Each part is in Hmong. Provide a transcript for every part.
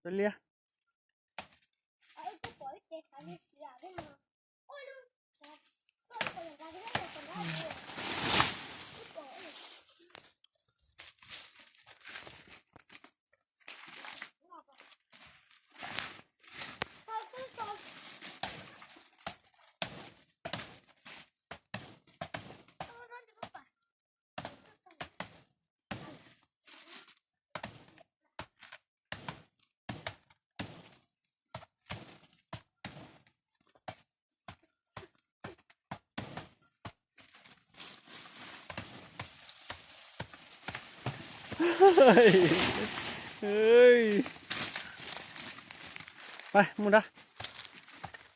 Cov liab. Mus nrad,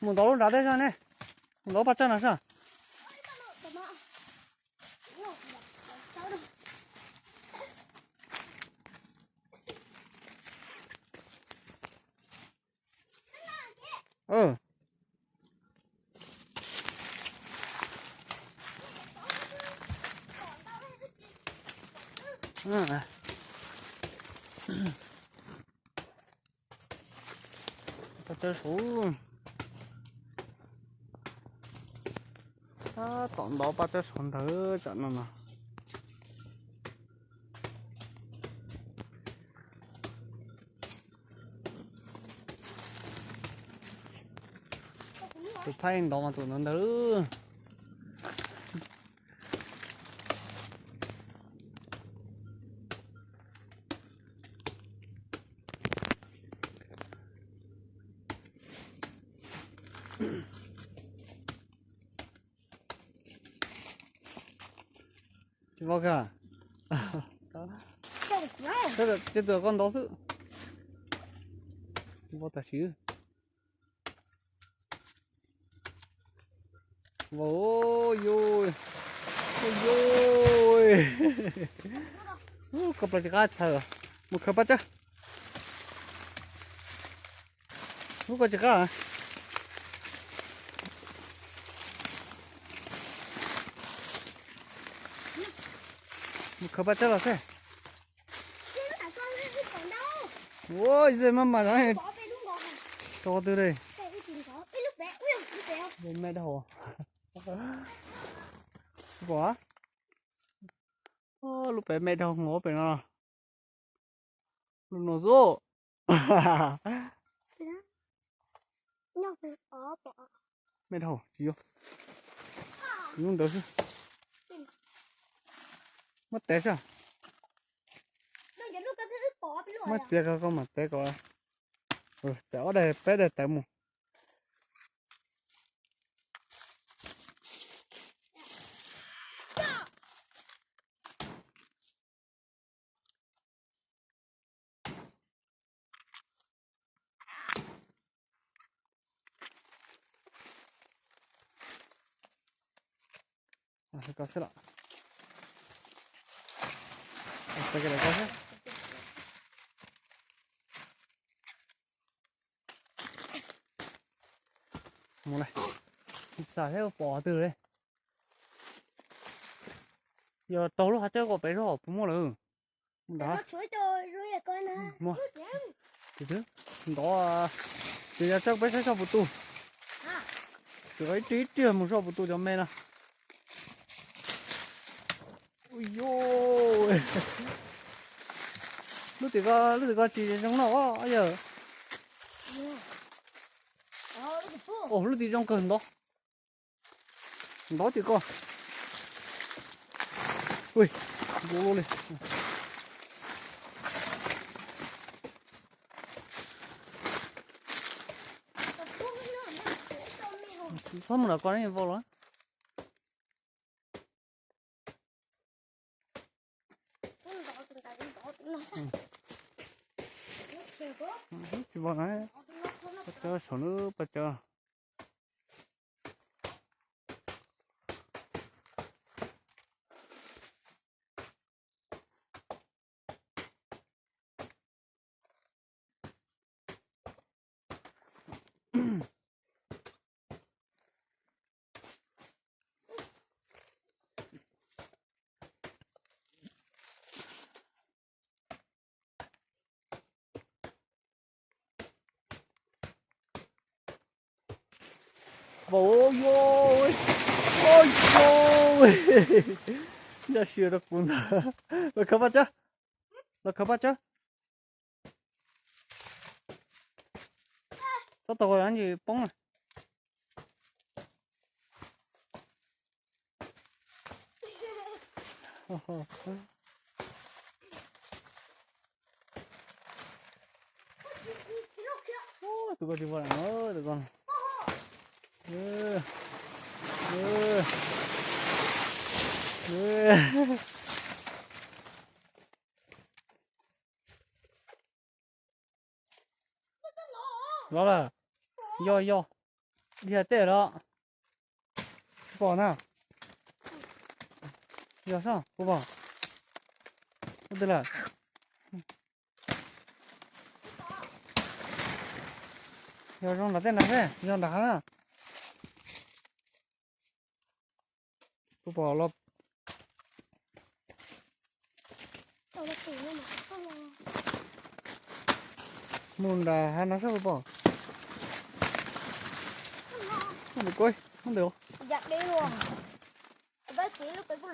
mus ntov lub nrad tej zog ne, mus ntov paj tsawb no soj. Paj tsawb saud, tab tom ntov paj tsawb saud ntawd tsam no no. Tus thaij ntov mas tus ntawd ntawd. Tsis vau kiag. Ces tus koj ntov xwb. Tsis vau tam sim. Vau, yus, yus, koj plas tsis qab txhaws, mus khaws paj tsawb. Lub koj tsis qab. Mus khaws paj tsawb los xwb. Ua ze maj mam rau twg li. Me dhau. Pom, lub pem me dhau hov pem no. Lub no xwb. Me dhau tsis yuav, lub ntawd xwb. Muab tev soj. Muab txiav ko koj mam tev kom. Ces ob daim peb daim tawv mus. Ko xwb los. Mus na, xav seb pom twg li. Yog taug lub hav tsawb kom pem zog puas muaj lawm. Ntov, ntov, ces yog tsawb peb saib soj puas tu. Tsuas ib rig ib rig mus soj puas tu cov me no. Ui, lub tim ko, lub tim ko tsis zoo no yog. Lub tim zoo kawg ntov. Ntov tim ko. Ui, ntu li. Txhob mus nram ko vau los. Tsis vau na, paj tsawb saum no, paj tsawb. Vau, yo, o, yo, ncaj siab rau kuv ntag. Los khaws paj tsawb, los khaws paj tsawb. Txhob tau ntsis poob na. Tus ko tsis vau no, tus ko. Los lawm. Yog, yog. Dhia tej los. Pom na. Yog soj, puas pom? Ub, twg lawm? Yog zoo nram tej nrad xwb, yog nram hav na. Puas pom los? Mus nram hav no saib puas pom. Ntawm ko, ntawm.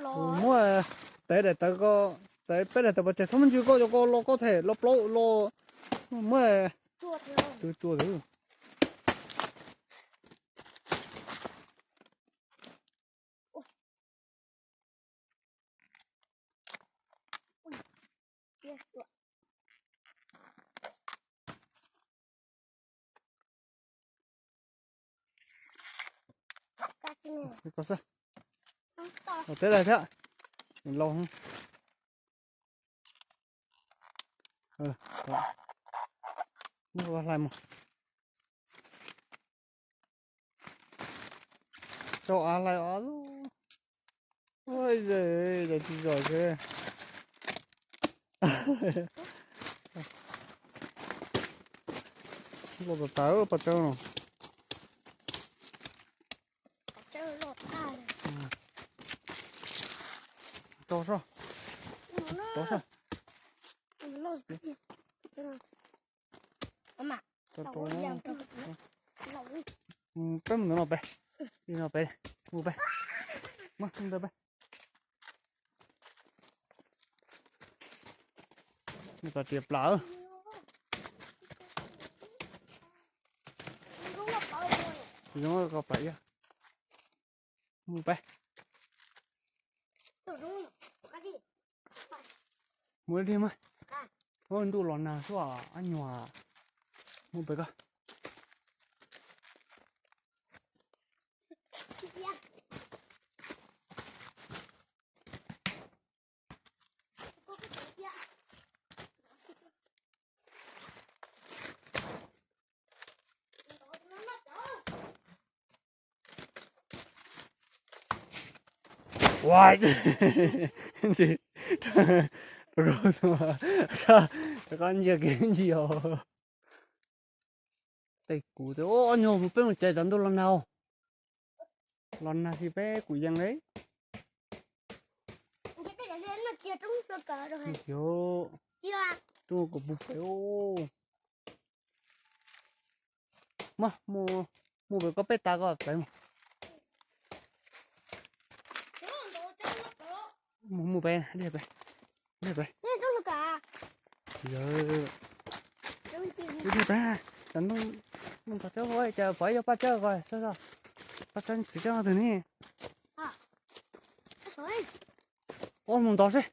Kuv muab tev daim tawv ko, tev peb daim tawv pov tseg txhob muab ntsis koj, yog koj los koj them los plaub los. Muab tw tsua thiab. Ko xwb. Teb lawm thiab. Laus. Muab hlais mus. Rau av hlais os. Ua, tsis zom seb. Loj tas tas paj tsawb no. Rau soj. Rau soj. Peb mus ntawm no peb, li no peb, mus peb, mus ntawd peb. Nws kom tias plam. Zoo ko pam ib. Mus peb. Mus li mas. Ua ntuj los nag xwb, ab nyuag. Mus pem ko. Ua, rov qab ntsia kev ntsia os. Tej kuv tias, o, nyuag mus peb mus cais tas ntuj los nag. Los nag si peb kuv yees li. Rub kom puv pem. Mas mus, mus pem ko peb tas ko pem mus. Mus, mus pem, pem, pem. Yog, pem, tas ntuj, ntuj tas cawb, cas pom ib co paj tsawb ko xwb, paj tsawb txiv cawb twg ne? Ua mus ntov seb.